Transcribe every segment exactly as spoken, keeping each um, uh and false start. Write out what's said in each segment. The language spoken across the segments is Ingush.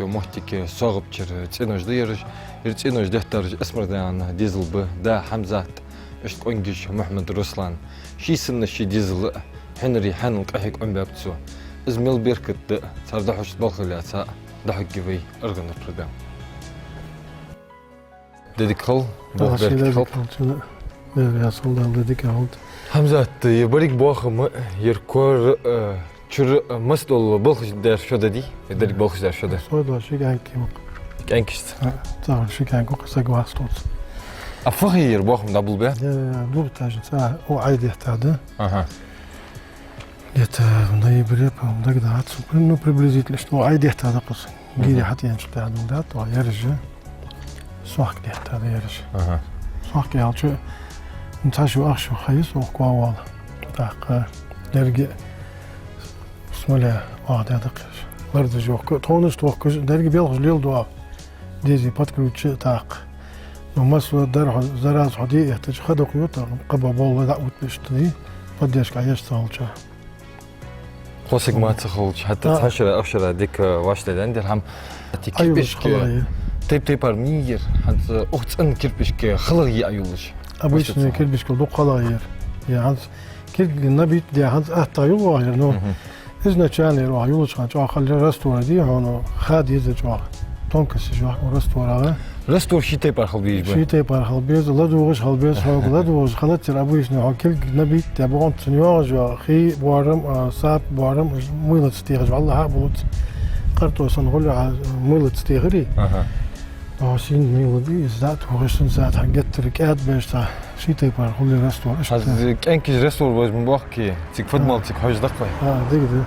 Моттиге соагӀапчара цӀенош да ераш, ер цӀенош деттараш Асмарданаькъан дезал ба, да Хьамзат, иштта къонгаш Мухьмад-Руслан. Ший санна ший дезал а, хьинар хьанал къахьега Ӏомабаьб цо. Из мел беркат да, цар дӀахьош балхал яц, дӀахьоргья вай аргӀанара программа. Де дика хилва, Бог беркат хилда. Дала ший беркат хилда шоана. Дала раьза хилва, Дала де дика хилда. Хьамзат, ер берригаш боахам, ер кора, э, чура, э, массадола балхаш дар шо да дий? Ер деррига балхаш дар шо да? Со да ши кӀаьнк ва-кх. КӀаьнкашца? А, цхьа ши кӀаьнк ва-кх, саг вац тхоца. А фу хий ер боахам дӀаболабаь? Э, двухэтажница, а, о, Ӏай деттад. Аха. Где-то в ноябре, по-моему, дагадоагӀац сона, ну, приблизительно, что Ӏай деттад укхаза. Гири хьатӀаенначул тӀехьа дулдат, о, ераш. Сохка деттад ераш. Аха. Сохка аьлча, ну, цхьа шу, ах шу ха я сона укх коа воалла. ТӀаккха деррига смола оаха даьд ераш. Лардаш йохка, тхона тохкаш, деррига белхаш леладу оаха. Дези подключи тӀаккха. Ну, масса дар хьо, зараза хьо де эттача, ха дукха ю, тӀаккха кхаба болла дӀаоттабеш тӀа дий, поддержка Ӏеш ца хилча. Кхо саг ма ца хилча, хӀаьта цхьа шера, ах шера дика вӀаштӀехьадаьннадар хӀама. Ӏаюллаш кирпишка халагӀа я. Тайп-тайпара ма йий ер, хӀанз укх цӀена кирпишка халагӀа йий Ӏаюллаш? Обычный кирпишка дукха халагӀа я ер. Е хӀанз кирпишка набить де хӀанз атта йола оаха ер, ну, изначально ер оаха йолча хана чӀоагӀа хала раствор дий хьона, ха деза чӀоагӀа. Тонкосташ йоах раствора. Раствор ший тайпара хила безаш ба? Ший тайпара хила беза, ладувгӀаш хила беза, хьога ладувгӀаш хилацар обычно, хьо кулг набить де бокъонца цунна йоагӀаш йола хий, боарам, а, сапа, боарам, уж мылаца техаш, валлахӀи, а болац. Къартоса санна хуле, а, мылаца техаре. Аха. О, син мила дий, из дӀатохаш, цун сатхьа геттара кӀаьда беш цхьа ший тайпара хуле раствор, иштта. ХӀанз кӀаьнкаш раствор беш ма боахкий, цига фу да мел, цига хьожаш да-кх вай. А, дика да.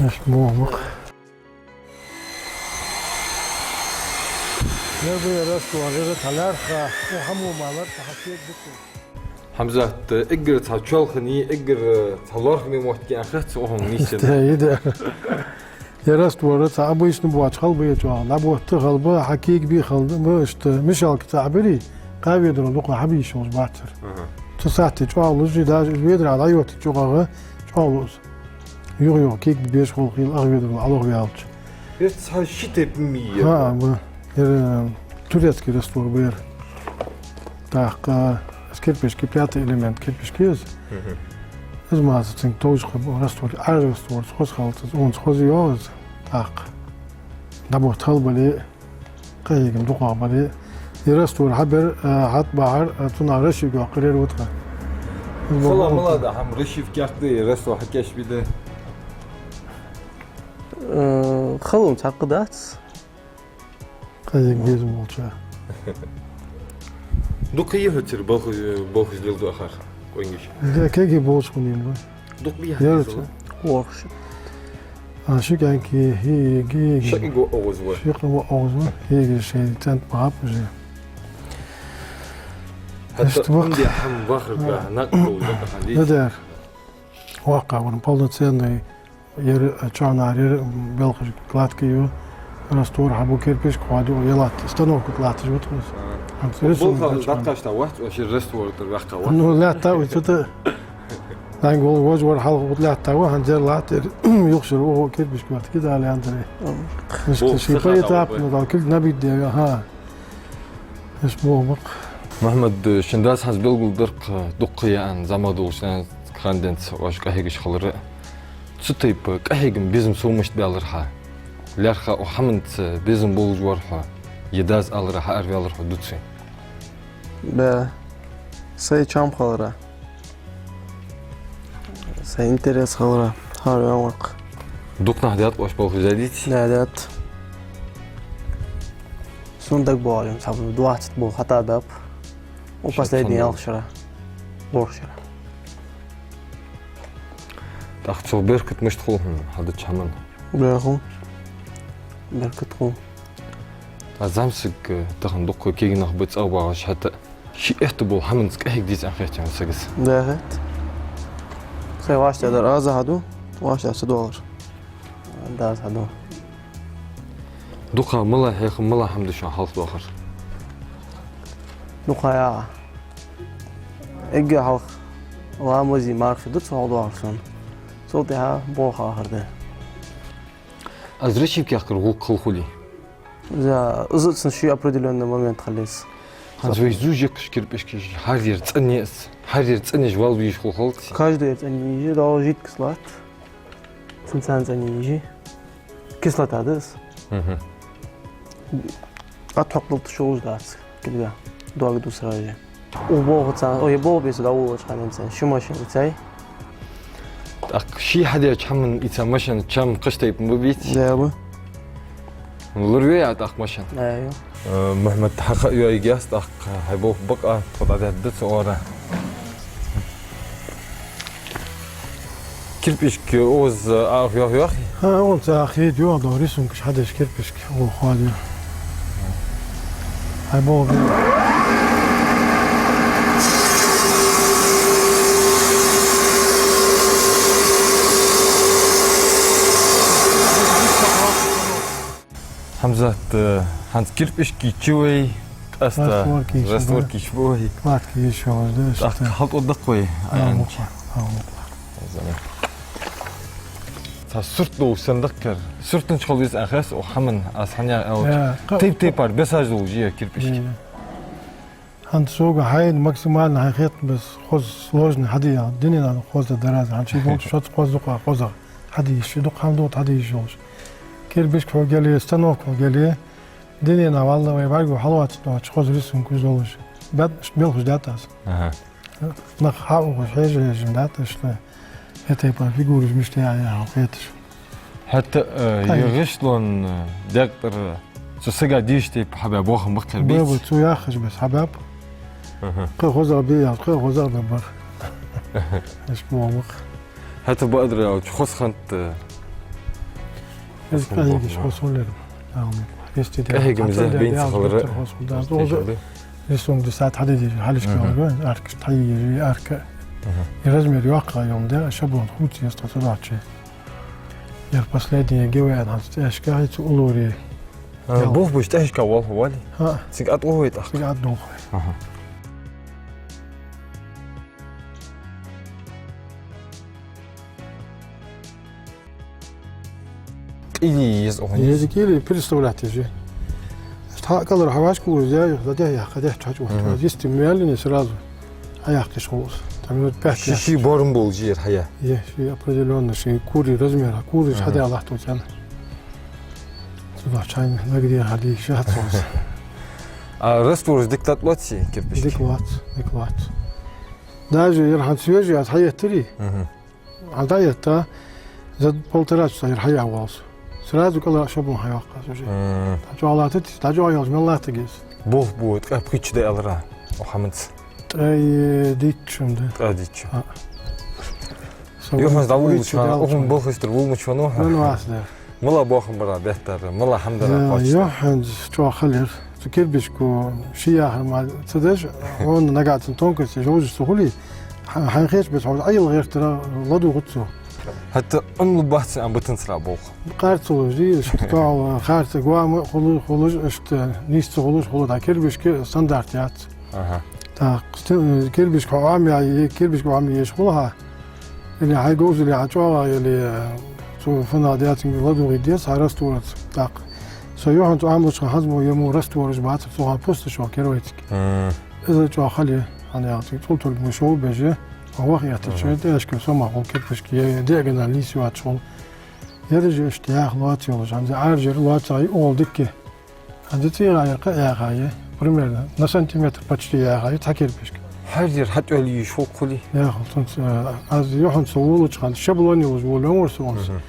Иштта мо ма-кх. Ер ба ер раствор, ер цхьа лаьрххӀа, о, хӀама ма лархӀа, хьа кег дукха. Хьамзат, эггара цхьа чоалхане, эггара цхьа лоархӀаме моттиг я аьнна хет сона укхун нийсса. Иштта, иштта. Ер раствор цхьа обычно боацаш хила ба ер чӀоагӀа. ДӀаботта хила ба, хьа кег бе хила ба, иштта мешалка цхьа бере, кхо ведро дукха хьабе йиш йолаш бацар. Аха. Цу сахьте чӀоагӀа луш я, даже из ведра дӀайоттача чӀоагӀа, чӀоагӀа лу из. Юха-юха кег бе безаш хул хила, ах ведро Ӏолохваьлча. Ер цхьа ши тайпа ма йий ер? ХӀаа, ба. Ер, э, турецкий раствор ба ер. ТӀаккха, из кирпишка, пятый элемент кирпишка я из. Мгм. Из ма ца цинга товш кхы раствор, Ӏар раствор, хоза хилац из, унца хоза йоагӀа из. ТӀаккха дӀаботта хила бале, къахьегам дукхагӀа бале. Ер раствор хьабер, э, хьатӀабахьар, э, цунах расшивка йоаккхар ер ва-кх. Из ба хала-мала да хӀама, расшивка яьккха да, ер раствор хьакийчбе да. Э, хала цхьаккха дац. Къахьега безам болча. Дукха йий хьо цар балхаш, балхаш леладу ахар, къонгаш? Да, кегий болча хӀанз ба. Дукха йий хьа дезал? ВорхӀ шу. А, ши кӀаьнк, хьеги, хьеги. Ши кӀаьнк воӀ укхаза ва? Ши кӀаьнк воӀ укхаза ва, хьеги шоай цӀен тӀа бахаб уже. ХӀаьта иштта ба-кх. Укх хӀама вахар ба, накъа долаш да-кх хьа дийца. Да, да. Воккха вар полноценный. Ер, э, чоанара ер белхаш кладка ю, раствор хьабу, кирпишка хьоаду, е латта, станоках латташ ва-кх из. А. ХӀанз рисунок балха дӀачу дӀакхачийта вац оаш ер раствор тӀара ваьккха вац? Ну, лаьтта ва цу тӀа. Нанг вол вож вар хьалха вот лаьтта ва, хӀанз ер латта, ер юха шера укхо кирпишка ваьтта кида лаьндаре. Мм. Иштта ший поэтапно дал кулг набить де, аха. Иштта бохаб-кх. Мухьмад, шун дас хӀанз белгалдир-кх, дукха яьнна зӀамагӀа долча наьха хана денз оаш къахьегаш хилар. Цу тайпа къахьегам, безам сов мишта баьлар хьа? ЛаьрххӀа укх хӀаманца безам болаш вар хьо, е дас аларах хьаараваьлар хьо дувцаш? Бе, сай чам хилара. Сай интерес хилара хьаараваьннав-кх. Дукха нах даьд-кх оаш балхаш, даьдий? Даьд, даьд. Сона дагабоагӀа, цхьа двадцать болх хьатӀабаьб. Укх последний ялх шера, ворхӀ шера. ТӀаккха цох беркат мишта хул хьона, хьадеча хӀаман? Бе, хул. Беркат хул. ТӀаккха зӀамсаг, э, тахан дукха кегий нах ба цӀагӀа багӀаш, хӀаьта ший аьттув бола хӀаманца къахьега деза аьнна хет хьона сага из? Да, хет. Сай вӀаштӀехьдар аз хьаду, вӀаштӀехьа ца доалар дас хьаду. Дукха мала хьехам, мала хӀама да шоана хьалхадоахар? Дукха яа. Эггара хьалха ламази мархий да цу хьалха доахар сона. Цул тӀехьа болх хьахар да. Аз расчётка яхкар гӀулакх хала хуле. За, из а цун ший определённый момент хилар из. ХӀанз вай зувш яккхаш кирпишкаш, хӀара ер цӀена я из, хӀара ер цӀена еш вал вийш хул халкъ. Каждый ер цӀена еш, да, жидкость латт. Цун цӀена цӀена еш. Кислота да из. Мгм. Ӏотхьокхадалийташ долаш дац, кирга дог ду сразу же. Укх болхаца, ой, болх бе со дӀаволалуча хана цӀена ши машен цай. ТӀаккха ший хьадеча хӀаман из машен чам кхаш тайпан ба, бийц? Да, ба. Лораве а тӀаккха машен? Да, ю. Э, Мухьмад, хьа ха йоайга яц, тӀаккха хьай болх бакъ а тхо дӀадаьд да цу ора. Кирпишка оз Ӏа йоах, йоах? ХӀа, оз Ӏа хеда йоах, да, рисункаш хьадеш кирпишка, о, хвалю. Хьай болх бе. Хьамзат, э, хӀанз кирпишкаш чу вай, къаьстта растворкаш, растворкаш ба вай. Кладка еш йолаш да, тӀаккха хьалтӀадаккха вай. Ӏа мукъа, Ӏа мукъа. Цхьа сурт долаш санна да-кх ер. Суртанца хила веза аьнна хет сона укх хӀаман, аз хӀана аьлча, тайп-тайпара бесаш долаш я кирпишка. ХӀанз сога хьайна максимально хьай хетта бесса хоза сложный хьаде, дунен хоза дар аз, хӀанз ший долча шозза хоза дукха хоза хьаде йиш, ший дукха хӀама дукха хьаде йиш йолаш. Кирпишка хьо геле, становка хьо геле, дунен валла вай бӀарго хьалоаца доацаш хоза рисункаш долаш. Бат белхаш даьд аз. Аха. Нах хьаухаш хьежа-хьежа даьд, иштта, э, тайпара фигураш мишта я, я хьо хеташ. ХӀаьта, э, ер гӀишлон, э, декъара цу сага дийша тайпа хьабаь боахам ба-кх ер, бийц? Ба, ба, цо яхаш бесса хьабаьб. Аха. Кхы хозагӀа бе яц, кхы хозагӀа да бар. Иштта боахам ба-кх. ХӀаьта бакъдар аьлча, хоза хиннад, э, из хоза къахьегаш боахам ба. Хоза хулар. Ам, если да, къахьегам хьаца зехьа да, бейнца да, хилара. Хоза хул да. Рисунк да сад хьаде деза, хьалхашка валга, аркаш тхьайгаш, арка. И размер йоккха йолаш да, шаблон хувца еза тха цу даче. Ер последний ГВН хӀанз тӀехьашка хьайца улури. А, болх беш тӀехьашка валхо вале? ХӀа. Цига ӀотӀадолх вай тӀаккха? Цига ӀотӀадолх вай. Аха. Кили еза укхун. Еза кили, представлять еза. Иштта хьа кӀалхара хьавашка вуз я, за дехьа яхка, дехьа чу хьачу вахта. Мгм. Из исти меллине сразу хьаяхкаш хул из. Там минут пять. Ши, ши борм болаш ер хьая? Е, ши определённо, ши кури размера, кури хьаде лахту цӀена. Цудухьа чайна нагде хьадийша хьацоз. А раствораш дика тӀатӀалоаций кирпишка? Дика лоац, дика лоац. Даже ер хӀанз свежий аз хьаеттари. Мгм. Хьа дӀаетта, за полтора часа ер хьаяхь валс. Сразу кӀала шаблон хьайоаккх аз уже. Мм. ДӀачӀоагӀлаттац, дӀачӀоагӀъелча мел латтаргья из. Болх бу, ткъаь пхийтта ди аьлар Ӏа укх хӀаманца? Ткъаь дийтта шу да. Ткъаь дийтта шу. А. Юххьанца дӀаволалуча хана, укхун болх хистар волмачоно. Мала боахам бар беттара, мала хӀама дар кхоачаш? Юххьанца чӀоагӀа хала яр. Цу кирпишко ши яхар мара ца деш, вон нагахьа цун тонкосташ жожаш ца хуле, хьа-, хьайна хеташ бесса хьо Ӏайла гӀертара ладувгӀац цо. ХӀаьта Ӏунал бац ам бутанцара болх. Къарцалуш дий, иштта тоал харца гоама хулаш, хулаш, иштта нийса ца хулаш хулаш, да кирпишка стандарт яц. Аха. ТӀаккха сте-, кирпишка хьо Ӏомаяь, кирпишка Ӏомаеш хул хьа. Или хьай говзале хьа чӀоагӀа, или, э, цу фуннагӀа даьцанга ладувгӀе деза хьа растворца. ТӀаккха со юххьанца Ӏомалуча хана хӀанз мо ер мо раствораш бацар, цу хана пустошо кер вайцига. Мм. Из чӀоагӀа хала я, хӀана аьлча цул тургма шоу беже, ваха эттача, тӀехьашка сомах хул кирпишка, е дега нийса йоацаш хул. Ераш иштта яха лоаца йолаш, хӀанз Ӏаьржа лоаца йоагӀа дикка. ХӀанз цӀера яха, яха я, примерно, на сантиметр почти яха я цхьа кирпишка. ХӀара ер хьатӀавала йиш хул-кх хуле? Яхал, цунца, э, аз юххьанца со волалуча хана шаблон йолаш волавенна вар со онца. Мгм.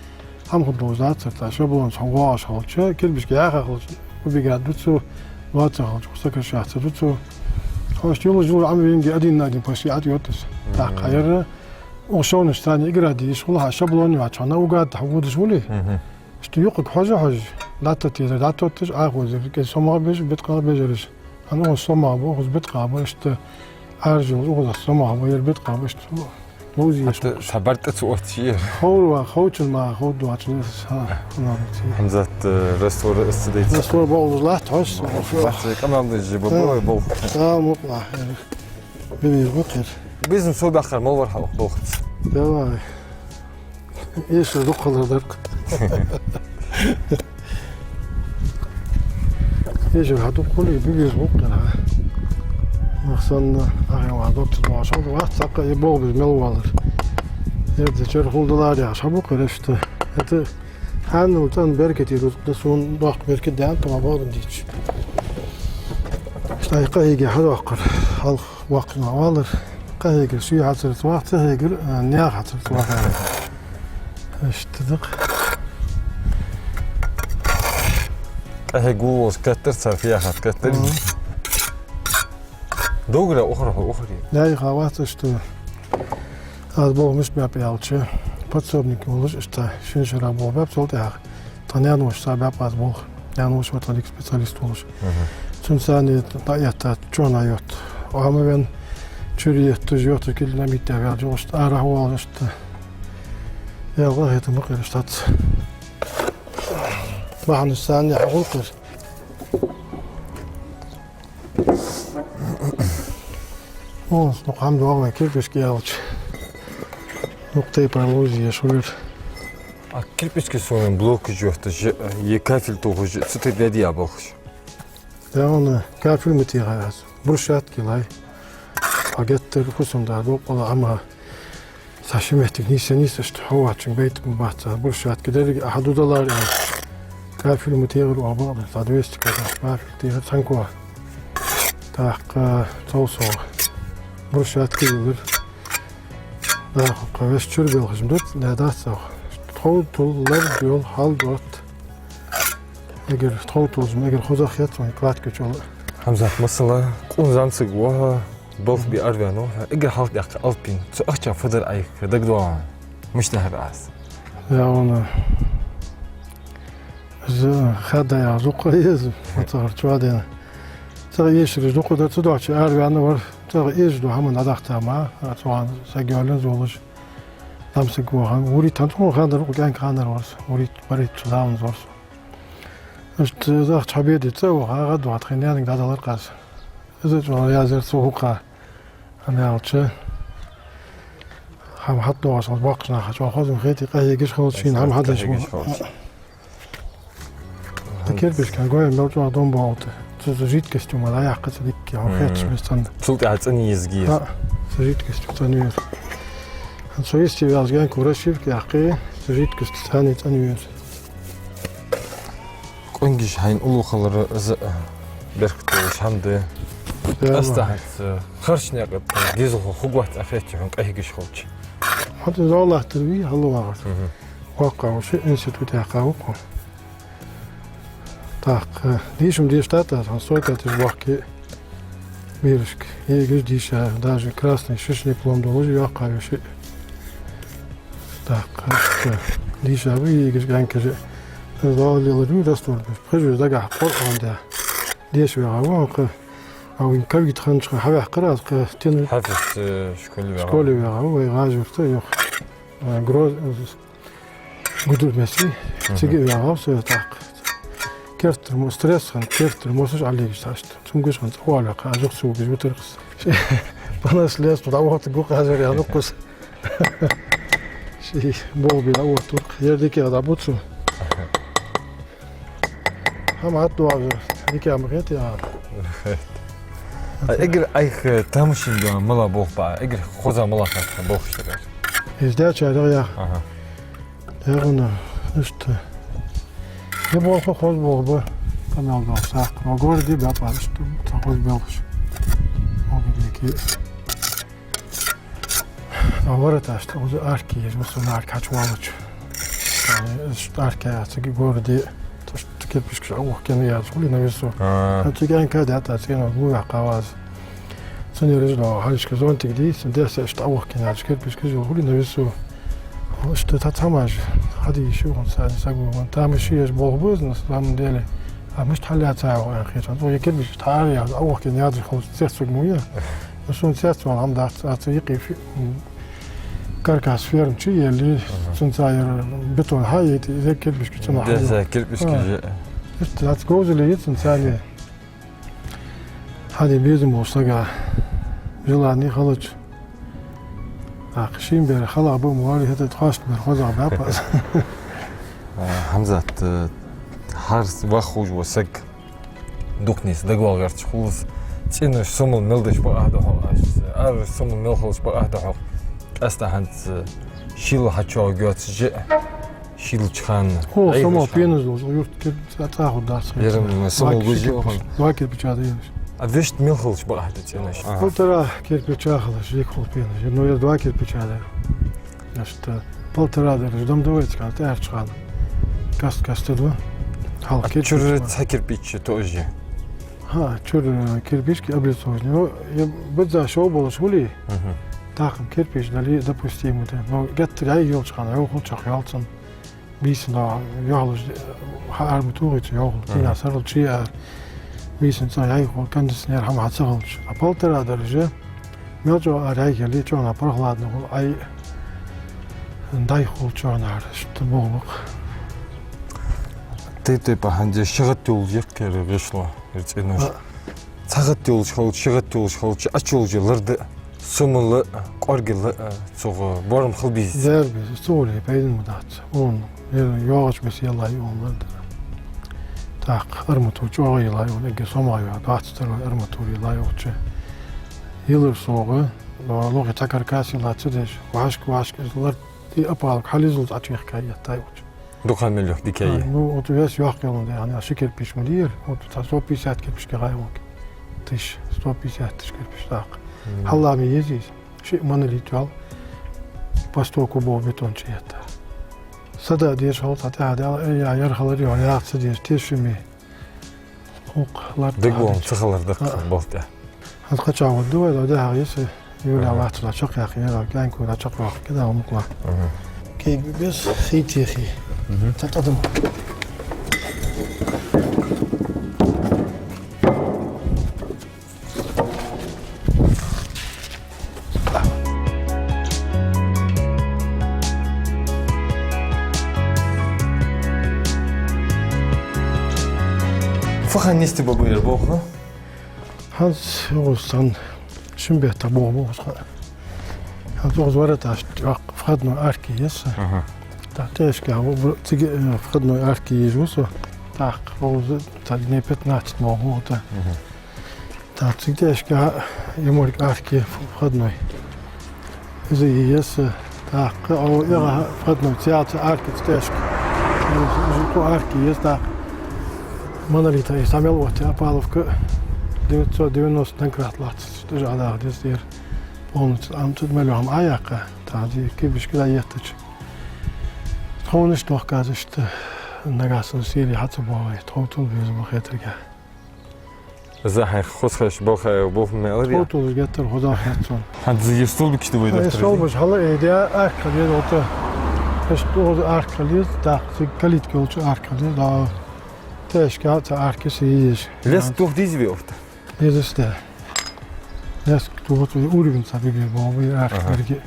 ХӀама хургдолаш дацар, тӀаккха шаблонца хьо воагӀаш хилча, кирпишка яха хилча, убегать ду цо, лоаца хилча, сокращаться ду цо. Хьо иштта йолаш йола Ӏомавенге один на один почти ӀотӀайода из. Мгм. ТӀаккха ер укх шовнаш царна игра де йиш хул хьа, шаблон йоацаш хьо наугад хьо водаш вале. Мгм. Иштта юкъага хьожа-хьожа, дӀатоттаезар дӀатотташ, Ӏохозар, кӀезига сомагӀа беш, биткъагӀа беш ераш. ХӀана укхун сомагӀа ба, укхаза биткъагӀа ба, иштта Ӏаьржа йолаш, укхаза сомагӀа ба, ер биткъагӀа ба, иштта ловза еш. ХӀаьта цхьа бӀарг тӀа ца отташ я ер. Ховр ва, ховчун ма ховргдоацаш да из, хӀа, хӀана аьлча. ХӀанз, э, раствораш из ца дайта. Раствор бовлуш латт хьо. Бовлуш латт, къамаьл деш ба, бовлу, бовлу. Да, мукъа, э, бинийр ба кхер. Бизнес со баьхкар мел вар хьа укх болхаца? Давай. Эшар дукха хилар дар-кх. Эшар хьадукха хуле, бе беза гӀулакх яр хьа. Нах санна, ахьа ваха доккха доагӀаш хьал вац, цхьаккха а болх бе беза мел валар. Эрза чура хул далар яхаш хьабу-кх ер иштта. ХӀаьта хьанал цӀена беркате рузкъа да, сона доккха беркат да аьнна, тхо бакъдар дийцача. Иштта къахьега хьадоаккхар хьалха. Воккха нах валар, къахьегар ший хьацарца ваха, ца хьегар, а, наьха хьацарца ваха. Иштта да-кх. Къахьега волаш каттар цар, фу яхар каттар. Мгм. Догара ухар хьо, ухаре. Наьха вац иштта. Аз болх мишта баьб аьлча, подсобник волаш иштта, шин шера болх баьб, цул тӀехьагӀа тха наьна-воша цхьа баьб аз болх. Наьна-воша вар тха дика специалист волаш. Мгм. Цунца цхьана дӀаэтта, чу а йотта. Ӏомавенна, чура етташ, йотташ километр ваьлча, иштта арахьа волаш, иштта. Ялгъа хетам ба-кх ер иштта. Бахьанаш санна хьагулкхир. О, ну, хӀама доагӀа вай кирпишка аьлча. Ну, тайпара ловза еш хургья. А кирпишка сона блокаш йотташ, е кафель тохаш, цу тайпа даьд а болхаш. Да, он кафель ма техар аз. Брусчатка йилай. А геттара хӀусамда бокъала, амма цхьа ши моттиг нийсъенна нийсъеш, хьаваччунга байтаргбац аз. Брусчатка деррига а хьадудалар аз. Кафель ма техар оаха бакъда, цхьа двести кафель, кафель техар цхьан коа. ТӀаккха цул совгӀа брусчатка йиллар. ДӀахо кхы вешта чура белхаш ма дац, да, дац цох. Тхов туллар, дола хьалдоатт. Эггара тхов туллаш ма, эггара хозагӀа хет вай кладка чу а. Хьамзат, масала, къун зӀамсаг ва хьо, балха бе араваьнна ва хьо, эггара хьалха даьккха алапи, цу ахчах фу дар Ӏайха дагадоагӀий хьона? Мишта хьахар аз? Я вон, из хадда яха зукъа еза, ма цхьа хӀара чу а дена. ЦӀагӀа эшараш дукха дар, цудухьа араваьнна вар, цӀагӀа эшаш дола хӀама дӀадахьийтар ма, а цу хана саг йоаллинза волаш. ЗӀамсаг ва хьо, вурийтта хьан цхьа ханара, укх кӀаьнка ханара вар со, вурийтта, барийтта цу заманца вар со. Иштта из ахча хьабеде цӀа а ваха, гӀадвахийта тхоай наьнага дӀадалар-кх аз. Из а чӀоагӀа раьза яр цо хӀокхах. ХӀана аьлча, хӀама хьатӀадоагӀаш хилча боккхача наха чӀоагӀа хоза ма хетий, къахьегаш хилча, шийна хӀама хьадеш ва. Къахьегаш хилча. Тха кирпишка гой мел чӀоагӀа дом боагӀа тха. Цу, цу жидкостью ма дӀаяккха цу дикка, хьо хеташ мис цӀена. Цул тӀехьа цӀена еза гӀийр. ХӀаъ, цу жидкостью цӀена вер. Цу йисте ваьлча гӀенкур расшивка яккхе, цу жидкостью цхьана цӀена вер. Къонгаш хьайна уллув хилар из а беркат долаш хӀама да. Даьла. Ас тӀа хӀанз харча наькъа тӀа дезалхо хургвац аьнна хетий хьона къахьегаш хилча? ХӀанз из дола латтар вий, хьалла вагӀар. Мгм. Воккха ва шиъ, институт яьккха ва-кх. ТӀаккха дийша ма дийша тӀа, тӀа хьан сойкаташ бохке берашка. Егаш дийша, даже красный шиш диплом долаш йоккха ва шиъ. ТӀаккха дийша ба егаш гӀенкаш. Из дола лелар вий раствор беш. Пхи жуз дагахьа къоркъон да. Деша вегӀа ва, кхы. А вайна ковид хиннача хана хьаваьккхар аз, кхы тин. Хьафиз, э, школе вегӀа. Школе вегӀа ва, вай ГӀажурта юха. Э, Гроз-, Гудермесе, цига а ваьгӀав со тӀаккха. Керттера мо-, стресс хинна, керттера мосаш Ӏалигаш ташта. Цунгаш хинна цӀа вала ваьккха, ажух цугаш вутаргас. Панас лес ту дӀавахта гу къажар я нукъус. Ши болх бе дӀавахта урх. Ер дикагӀа дӀабуцу. ХӀама хьатӀадоагӀа, дика ма хетий, а? А эггара Ӏайха тамашийна дола мала болх ба, эггара хоза мала хет болхаш тӀара? Из дечарех я. Аха. Ягъуна, иштта. Е болх хоза болх ба, къамаьл дола сакъ. Ва городе баьпар иштта, цхьа хоза белхаш. Огилики. А вара ташта, уза арки еза, мусульман арки хьачувалача. Яни, аш арки яцаги городе, ташта кирпишкаш а вохкена яц, хули на весу. А. А цига анка да, та цена гу ваьккхав аз. Цунера из дола хьалхашка зонтик дий, цун десса иштта а вохкена яц, кирпишкаш а хули на весу. Иштта та цхьа маж, хьади ши вон сани сагу вон. Тамашийна болх ба из, на самом деле. А мишта хьалъяцар вай хеташ. Ой, кирпишкаш тхьара яц, а вохкена яц, хул цецваг му я. Ну, сона цецвала хӀама дац, а ца йикъи фи-, м, каркас ферма чу елли, цунца ер бетон хьаийти, из кирпишка цунах хьайо. Деза кирпишка же. Иштта дац говзале йиц цунца не. Хьади безам болаш сага желание хилча. ТӀаккха шин бер хала ба ма варий, хӀаьта тхоашта бер хозагӀа баьпа аз. А, Хьамзат, э, хӀара вахаш вола саг дукха нийса дагавоагӀарца хул из, цӀенош, сомал мел деш бакъахьа да хьогӀ, аш, ара сомал мел хилча бакъахьа да хьогӀ. Къаьстта хӀанз, э, шийла хьачугӀа гӀоьцаш а, шийлача хана. Хьо сомал пенаш долаш, юрт кир-, цӀа-, цӀа хургдац. Ер-м сомал гуш я хьона. Два кирпича да ераш. А вешта мел хилча бакъахьа да цӀенош? Аха. Полтора кирпича хилча, дика хул пенаш. Ну, ер два кирпича да. Значит, полтора даржа дам да вайцига, тӀаьрча хана. Каст-каста да. Хьалха кирпич чура ма. Цхьа кирпич тоъаш я. ХӀа, чура кирпички облицовочный. Ну, е бизза шов болаш хуле, мгм, тӀаккха-м кирпич дале, допустимо да. Но геттара яй йолча хана, йовхал чакхйоал цун. Бийсан да, йохалуш, хьа арматура йовхал, мгм, дийнахьа сарралча а, бийсан цӀа яй хул, кондиционер хӀама хьа ца хилча. А полтора даржа, мел чӀоагӀа ара яй хиле, чӀоагӀа прохладно хул, ай, дай хул чӀоагӀа ара, иштта боху бакъ. Тайп-тайпара хӀанз ши гӀат йолаш я-кх ер гӀишло, ер цӀенош. А. Цхьа гӀат йолаш хилча, ши гӀат йолаш хилча, Ӏочуйолча ларда, сомала, кӀоаргала, цугӀа борам хила беза. Дер беза, цугӀа пайда ма дац. Он, ер йоагӀача беса йилла я он ларда. ТӀаккха арматура чӀоагӀа йилла я он, эггара сомагӀа йола, двадцать второй арматура йилла я укх чу. Йилар совгӀа, лохе цхьа каркас йилла ца деш, вӀашка-вӀашка из лард, и опалубка хьализалца Ӏочуехка еттай укх чу. Дукха мел йоах дика я. А, ну, вот вес йоах кхелун да, хӀана, ши кирпич ма дий ер, вот цхьа сто пятьдесят кирпичка гӀайгӀанка. Тыш, сто пятьдесят тыш кирпич тӀаккха. Мгм. Хьалла ма еза из, шиъ монолит йоал, по сто кубов бетон чу етта. Сада деш хьал цхьа тӀехьа дала, э, я, яр хилар йоал, яхац деш, тешаме. Хукх лар дагволан ца хилар да-кх. А. Болт я. ХӀанз кхача гӀоргда вай, дӀахо еза, юля вацла чакхъяьккха, яра кӀаьнко дӀачакхваккха, кӀаьда мукъла. Мгм. Кег бес, хий техе. Мгм. Та къадам. Фу хана нийсде ба ер болх? ХӀанз укхаза цхьан шин бетта болх ба укхаза. ХӀанз укхаза вороташ, воккха входной арка я са. Аха. ТӀаккха тӀехьашка ва-, ва-, цига, э, входной арка езаш ва со. ТӀаккха укхаза цхьа дней пятнадцать мо хӀута. Мгм. ТӀаккха цига тӀехьашка иморг арки входной. Из а еза, тӀаккха, о, эгӀа входной, цӀаьхха арки тӀехьашка. Из, из кхо арки еза, тӀаккха. Монолита из хьа мел оттаяь опалубка, девятьсот девяносто на квадрат лац, тоже Ӏадаха деза дера. Полностью, ам цу мел йоахам Ӏояккха, тӀаккха ди кирпичка дӀаеттача. Тховнаш тохказ иштта, нагахьа санна сире хьа ца бовай, тхов тул беза ма хетарга. Из хьайх хоза ховш, болх хьайх болх мел я. Тхов тулаш геттара хоза хет сона. ХӀанз из столбикаш да вай, э, доктор, столбаш хьала, э, де арка хила еза, вот, э, иштта укхаза арка хила еза, тӀаккха цига калитка йолча арка хила еза, да. ТӀехьашка цхьа арка еза. Леска тоха деза вай офта? Еза, да. Леска тоха, уровень цхьа бигер бовай, арка бирги.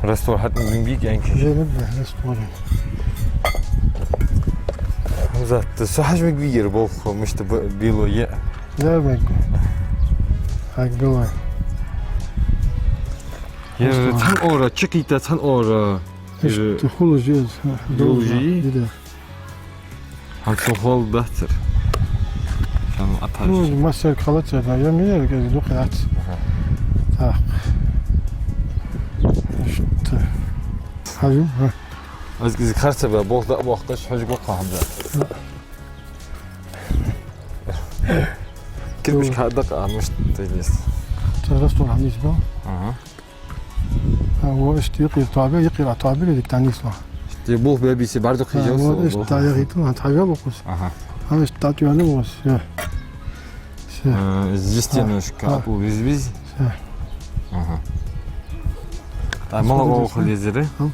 Раствор хьатӀа мегаш ба-кх? Жена, да, раствор. Хьамзат, со хьажа мегаш ба ер болх, мишта б-, бело я? Да, мегаш ба. Хьаг бело. Ер раствор. Цхьан ора, чакхийта цхьан ора. Иштта хулаш я из, долаш я? Да, да. ХӀанз цун хол дацар. Шан аташ. Ну, мастерг хала цар, да, я мер, га дукха яц. Аха. Так. Иштта. Хьажа, а? Аз из харца ба, болх дӀабохкаш, хьажа гӀо кхаба. Кирпич хьадакъа, а мишта тӀа нийс. Цар раствор хьанийсбаь. Аха. А, во, иштта юкъера тоаба, юкъера тоаба, дика тӀанийсва. Иштта болх бе бийса бӀаргадукха хьежа, а, во, со, иштта болх. ТӀаяхийту, хьан хьавел укхаза. Аха. Хьан иштта тӀатоьнна укхаза, всё. Всё. А, жестяночка, а, а, тӀа виз-виз. Всё. Аха. ТӀа мала оаха лезира? А?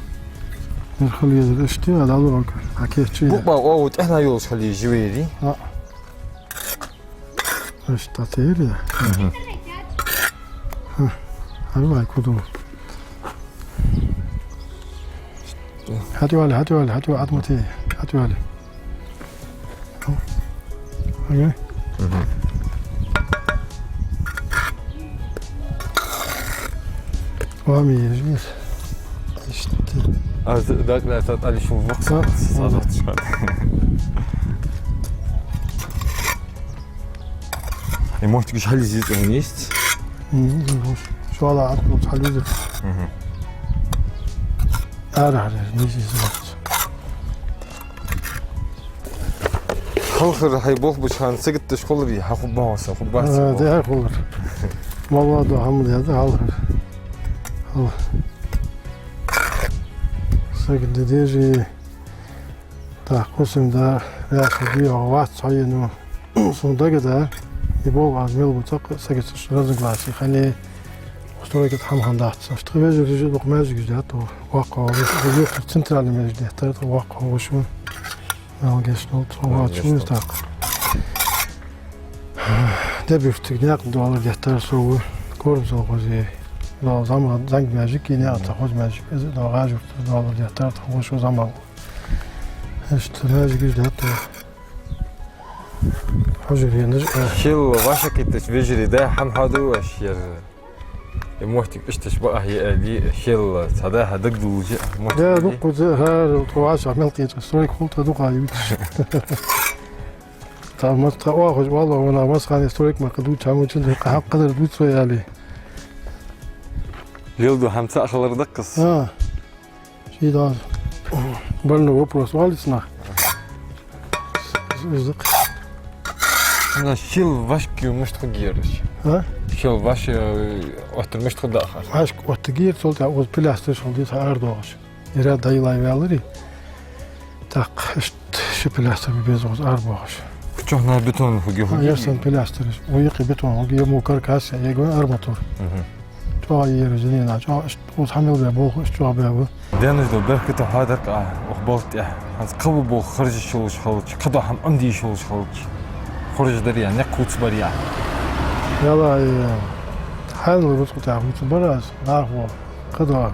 Мир хила езар, иштта, а, дӀалург. А кечи. Букъа оаха тӀехьа йолаш хила еза, живери? А. Аш татери. Мгм. Ха, ай вай куду. ХӀаьта вале, хӀаьта вале, хӀаьта вале, хӀаьта вале. Ага. Мгм. Ва ма еза. Иштта. Аз дакъа лаьца тӀалиш ву вакса. Са, са дохташ хат. И мохтигаш хьализи цӀа нийст. Мгм. Шола ат мут хьализи. Мгм. Ара, ара, нийси зот. Хьалхара хьай болх беш хана саготташ хулар, хьа хуббахьа са, хуббац. А, да, хулар. Мала да, хьамда, да, хьалхара. Хьал. Сагот де деза. Так, кусам да, яхаш да, вац хьайна. Сона дагадоагӀа, и болх аз мел бу цхьаккха саготташ разногласи хиннай, стройкат хӀама хиннадац. Аш тха вежарий же дукха маьждигаш да, то воккха гӀолла, вежарий центральный маьждиг да, то воккха гӀолла шу. Мел гешт долда, цо вац шу из так. Дебюртиг наькъа доллар деттар со ву, кормсолхозе. Дол зама, занг маьждиг, и наькъа тха хоз маьждиг, из дол гӀажурта доллар деттар, тха хоз шу зама. Иштта маьждигаш да, то. Хьужаренаш, а. Шел ваша китач вежарий да, хӀама хьаду аш яр. И мохтиг иштта бакъахьа яьли, шел цхьа да хьа дагадуллаш, мохтиг. Да, яьли. Дуккха за, хӀара, тхо ваша мел кхеташ, стройка хул тха дукха ювцаш. Та мас тха оахаш, валла, вана мас хана стройка ма кхы дувц, хӀама учун, хьакъ кхадар дувц вай яьли. Лел ду хӀама цхьа хилар даккхас. А. Ши да. Больной вопрос валиц нах. Язык. Ана шел вашки мишта хургьяраш. А? Шел ваш, э, оттар мишта хургда ахар. Вашк оттагир, цул тӀехьа оз пилястраш хул деза арадоагӀаш. Ира дайлай вялари. Так, ишт ши пилястр беза оз арабоагӀаш. Чухна бетон хургья, а, хургья? Ясан пилястраш. Вуйкъи бетон хургья, му каркас, я гон арматур. Мгм. ЧӀоагӀа ера зинена, чӀоагӀа ишт, оз хьамил бе болх, ишт чӀоагӀа бе бу. Деннаш да беркате хьадар-кх, ох болх тӀехь. ХӀанз кхаба болх харжаш йолаш хилча, кхыдола хӀама Ӏомадеш йолаш хилча. Хоржа дар я, никъ хувцабар я. Яла, э, хьанал рузкъа тӀехь хувцабар аз, нах во. Кхыдола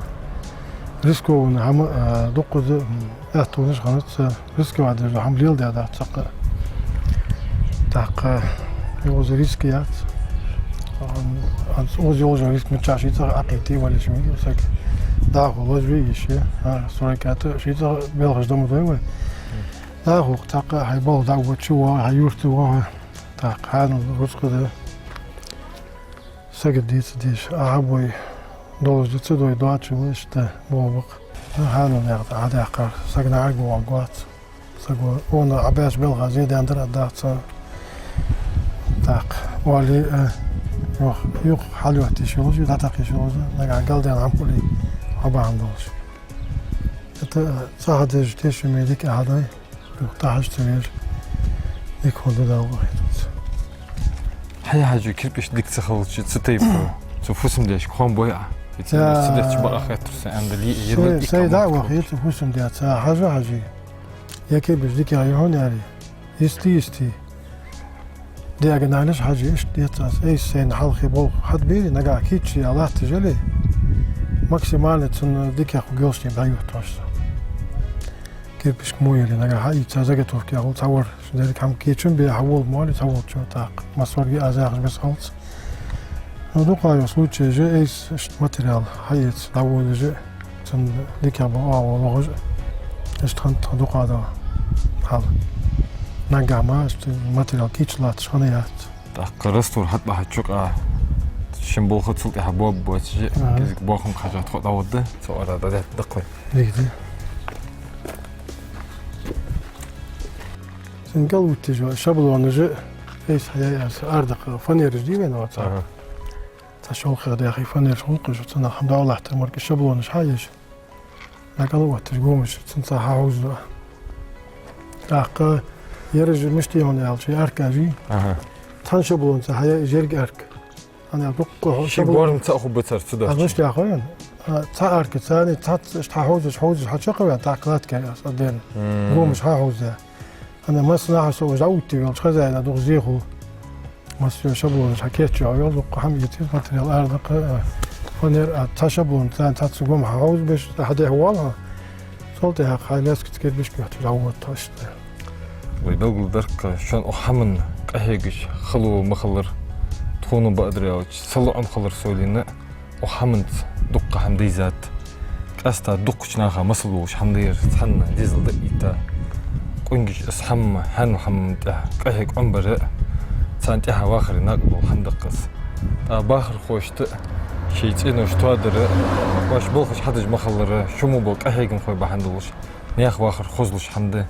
рискованный хӀама, э, дуккха за, м, аьттонаш ханат ца. Риск ваь деза, хӀама леладаь дац цхьаккха. ТӀаккха, э, оз риск яц. Ан, ан, оз йолаш риск мичча шийца Ӏокхийте валиш миги саг. ДӀахо лазви йиш я. А, сорок пять шийца белхаш дома дой вай. ДӀахо цхьаккха хьай болх дӀагӀочу ва, хьай юрта ва. ТӀаккха хьанал рузкъа да. Сага дийца деш, ахьа бой, долаш да ца дой, доацаш ва иштта, боху бакъ. Ну, хьанал наькъа тӀа Ӏодаьккхар, сага нагӀарга вагӀа вац. Сага вона Ӏобаьча белха зе даьннадар а дац. Так, вали, э, юх, юх хьалъотташ йолаш, дӀатакхаш йолаш, нагахь галдаьнна хӀама хулий, хьабахьан долаш. Это, э, цӀа хьадеш, тешаме дика хьадай. Юха тӀахьажа ца веза, дика хӀама да Дала къахетамца. Хьай хьажа кирпиш дика ца хилча, цу тайпа, цу фусамдешка хоам бой Ӏа. Ицу Да. Цу дечу бакъахьа хеттар са, андали, Сай, ермак дика сай хӀама да хилча. Вахе, цу фусамдеца, хьажа, хьажа. Я кирпиш дика я хьона яри. Йисте, йисте. Диагоналаш хьажа, иштта децас. Эй, сайна хьалхе болх хьатӀабери, нагахь кийча я латташ яле. Максимально цунна дикех гелшни бӀаютташ. Кирпишка мо яли нагахь хьаийца заготовка яхул цхьа вар. Ши дерриг хӀама кийчун бе хьавол моли цхьа волчо так. Масорги аз яхаш бес халц. Ну, дукха йо случай же эйс ишт материал хьаийца дӀаволаш же. Цун дикех ба а волугӀаш. Ишт хант дукха да хьал. Нагахь ма ишт материал кийча латташ хана яц. ТӀаккха раствор хьатӀабахьача юкъа шин болха цул тӀехьа боб боцаш, Ага. Кизик бохам кхажа тхо дӀаводда, цо ара дӀадетта даккхой. Дигди. Сингал вуттиж ва, шаблонаш, эйс хьаяй аз, ардакха фанераш дий вен ваца? Ага. Ца шолхе дяхи фанераш хулкхуш, цунах хӀама дӀалаттар марки шаблонаш хьаеш. Накъал ватташ гомаш, цунца хьахьовза. ТӀаккха ераш мишта йон аьлча, аркажи. Ага. Цхьан шаблонца хьаяй жерг арк. Ана дуккха Ши шаблон. Горн ца хубба цар цу А, дош. Мишта яхой? А, цхьа арка, цани, цхьацца ишт хьахьовзаш, хьовзаш, хьачакхавен, тӀаккха латке аз, а ден. М. Гомаш хьахьовза. Ана масса наха со уж дӀаутти велча хозяина дукха зехул. Масса шаблонаш хьакечча, а вел дуккха хӀама йитис материал ардакха, а, фанер, а, цхьа шаблон, цхьа, цхьацца гома хьахьовзабеш, хьадехьа валха. Цул тӀехьа хьай лескаца кирпиш кхоьхташ дӀаводта иштта. Вай белгалдаркха, шоана укх хӀаман къахьегаш хало ма хилар, тхона бакъдар аьлча, са лоӀам хилар солина, укх хӀаманца дукха хӀама дийзад. Къаьстта дукхача наха масал долаш хӀама да ер, цхьанна дезал дӀаэтта. Къонгаш из хӀама, хьанал хӀама тӀехьа къахьега Ӏомабар, царна тӀехьа вахаре накъадоал хӀама да-кх из. ТӀаккха бахархошта шоай цӀенош тоадар, вай балхаш хьадеш ма хилар, шо мо бола къахьегамхой бахьан долаш, наьха вахар хозлуш хӀама да,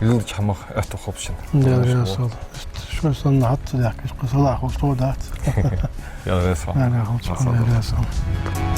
леладеча хӀамах аьттув хилба шун. Даьла раьза хилва. Шо санна хьа ца даьхкача, кхы салаӀа хилча тхо дац. Даьла раьза хилва. Даьла раьза хилва. Масала. Даьла раьза хилва.